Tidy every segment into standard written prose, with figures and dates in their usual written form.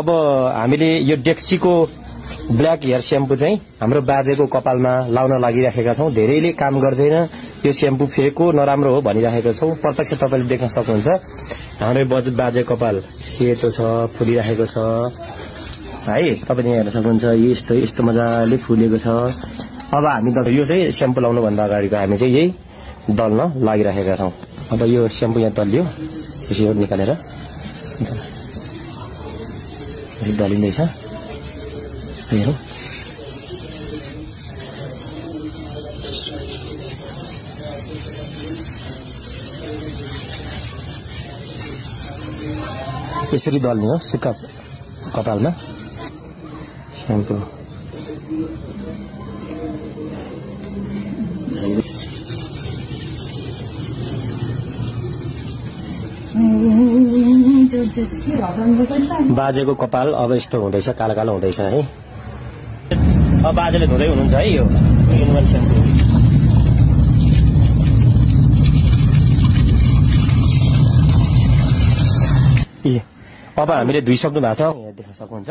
अब हामीले यो डेक्सीको ब्ल्याक हेयर स्याम्पू चाहिँ हाम्रो बाजेको कपालमा लाउन लागिराखेका छौं। धेरैले काम गर्दैन, यो स्याम्पू फेको नराम्रो हो भनिराखेका छौं। प्रत्यक्ष तपाईले देख्न सक्नुहुन्छ हाम्रो बाजे कपाल सेतो छ, फुलिराखेको छ है। तपाईले हेर्न सक्नुहुन्छ यस्तो यस्तो मजाले फुलेको छ। अब हामी यो चाहिँ स्याम्पू लाउनु भन्दा अगाडिको हामी चाहिँ यही दल्न लागिराखेका छौं। अब यो स्याम्पू यहाँ दलियो, यसो निकालेर दलिँदैछ हेरौँ। यसरी दल्ने हो सुक्खा कपालमा स्याम्पू। बाजेको कपाल अब यस्तो हुँदैछ, कालो कालो हुँदैछ है। अब बाजेले धुँदै हुनुहुन्छ है यो एनिमल स्याम्पू। अब हामीले धुइसक्नु भएको छ, यहाँ देख्न सक्नुहुन्छ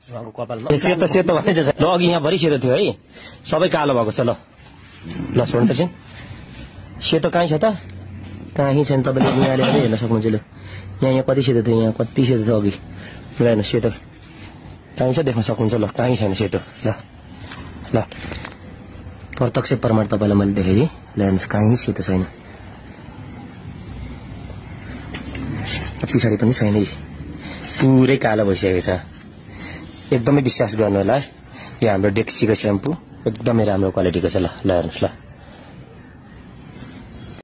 उहाँको कपालमा सेतो सेतो भनेछ। ल अघि यहाँ भरि सेतो थियो है, सबै कालो भएको छ। ल ल छोड्नु त चाहिँ सेतो कहीँ छ त, कहीँ छैन। तपाईँले यहाँ ल्याएर हेर्न सक्नुहुन्छ। ल यहाँ कति सेतो थियो, यहाँ कति सेतो थियो अघि। ल हेर्नु सेतो कहीँ छ देख्न सक्नुहुन्छ। ल कहीँ छैन सेतो। ल ल प्रत्यक्ष प्रमाण तपाईँलाई मैले देखाइदिएँ। ल हेर्नुहोस् कहीँ सेतो छैन, पछाडि पनि छैन, पुरै कालो भइसकेको छ। एकदमै विश्वास गर्नु होला, यो हाम्रो डेक्सीको स्याम्पू एकदमै राम्रो क्वालिटीको छ। ल ल हेर्नुहोस् ल।